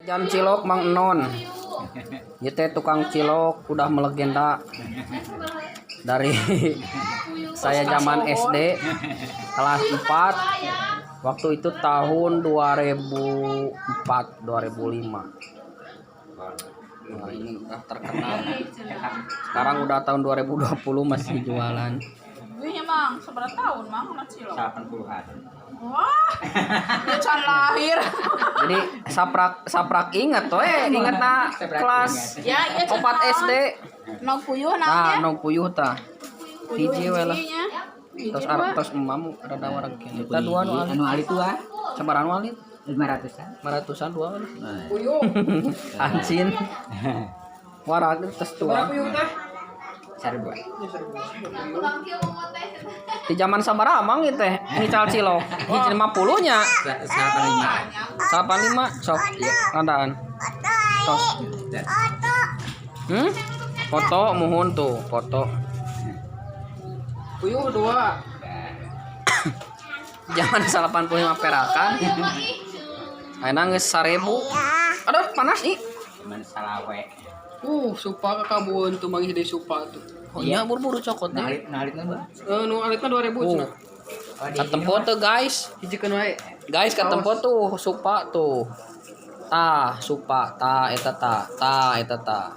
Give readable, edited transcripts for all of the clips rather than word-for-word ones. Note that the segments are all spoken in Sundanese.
Jam cilok Mang Enon. Ieu teh tukang cilok udah melegenda dari saya zaman SD kelas 4, waktu itu tahun 2004 2005. Nah, ini udah terkenal. Sekarang udah tahun 2020 masih jualan. Gue Mang, seberapa tahun, Mang, sama cilok? 80-an. Wah, dia can lahir. Jadi saprak saprak inget we, inget na kelas Ya, iya. 4 SD. Nog puyuh Nah, naonnya? Nog puyuh tah. Puyuh Hiji we lah. hijinya. Hiji Tos dua. tos emam rada wareg keneh. Eta dua nu alit. Anu alit tua. Sabaraha nu alit? 500-an. 500-an dua kan. Puyuh. Ancin. Warag tos tua. Puyuh teh. 1000. Di zaman sabaraha, Mang, ieu teh ngical cilok? Hiji 50 nya. 85. 85 sok randaan. Tos. Hmm? Foto muhun tuh, foto. Puyuh dua. Zaman 85 perakan. Ayeuna geus 1000. Aduh, panas ih. Cuman salawe. Supa kakabuan tuh manggih deui supa tuh. Oh iya, buru-buru cokotnya. Nah, alit nah alitna mah. Eh, nu alitna 2000 cenah. Oh, di Katempo tuh, guys. Hijikeun wae. Guys, katempo tuh supa tuh. Tah, supa, tah eta tah, tah eta tah.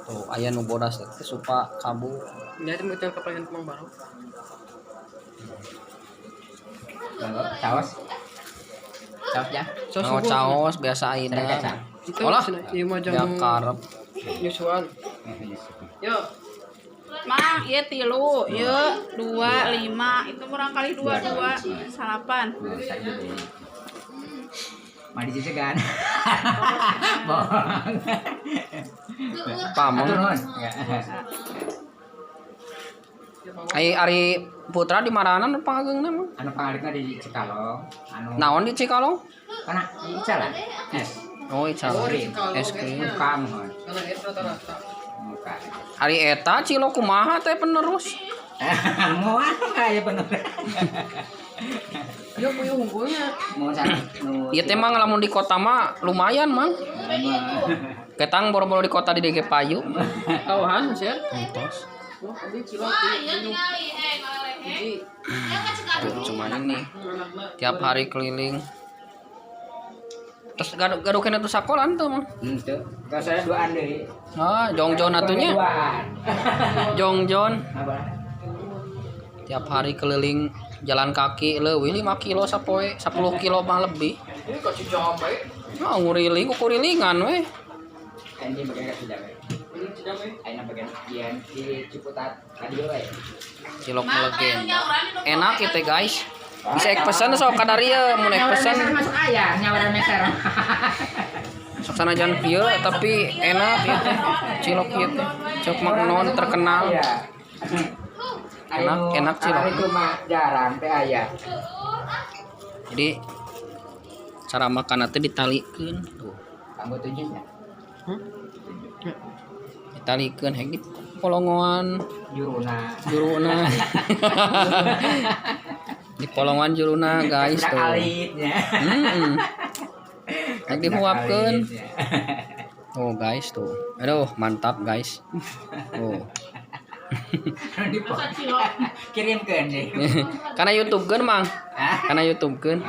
Tuh, aya nu bodas teh supa kabu. Nya teh meuteung kapangan Mang Baro. Saos. Saos ya. Saos Oh, unggul. caos biasa ayeuna. Kacang. Itu Olah. cenah, ieu mah Ya jang karep. nyusuan. Yo, Mang, ieu tilu, ieu dua, lima, itu kurang kali dua, dua, salapan. Mandi cicegan. Bohong. Pamong. Atur nuhun. Ai ari Putra di marana nu pangageungna mah? Anu pangalitna di Cikalong, anu Naon di Cikalong? Kana Ica lah. Es. Oh, Cikalong. Oh, di Cikalong, Es krim. Muka mohon. Karena es rata-rata. Muka. Ari eta cilok kumaha teh penerus? Moal aya bener. Yo puyuh unggulnya. Mau sana nu. Ieu teh mah lamun di kota mah lumayan, Mang. Ketang boro-boro di kota di DG Payu. Tawahan sih. Entos. Wah, abdi cilok hiji. Hiji. Tuh, cuman ini tiap hari keliling. Terus gaduh gaduh kena tuh sakolan tuh, Mang. Henteu. Kalau saya duaan deui. Ah, jongjon atunya. Duaan. Jongjon Apa? tiap hari keliling jalan kaki leuwih 5 kilo sapoe, 10 kilo mah lebih. Ini kok Cijambe. Nah, nguriling kukurilingan we. Anjing bagian ka Cijambe. Ini Cijambe. Ayeuna bagian dian di Ciputat radio we. Cilok melegenda. Enak itu, guys. Bisa ek pesen sok kadarieu mun ek pesen. Nyawaran meser masuk aya, nyawaran meser. Sok sanajan kieu tapi enak ieu teh. Cilok ieu teh. Cilok Mang Non terkenal. Aya. Enak, enak cilok. Itu mah jarang teh aya. Jadi cara makan teh ditalikeun tuh. Kanggo tujuhnya. Hmm? Ditalikeun hek di polongoan Juruna. Juruna. Di polongoan juruna, guys, Budak tuh. Alitnya. Heeh. Hek dihuapkeun. Alitnya. Oh, guys, tuh. Aduh, mantap, guys. Oh. Kirimkeun sih. Karena YouTube kan, Mang. Hah? Karena YouTube kan.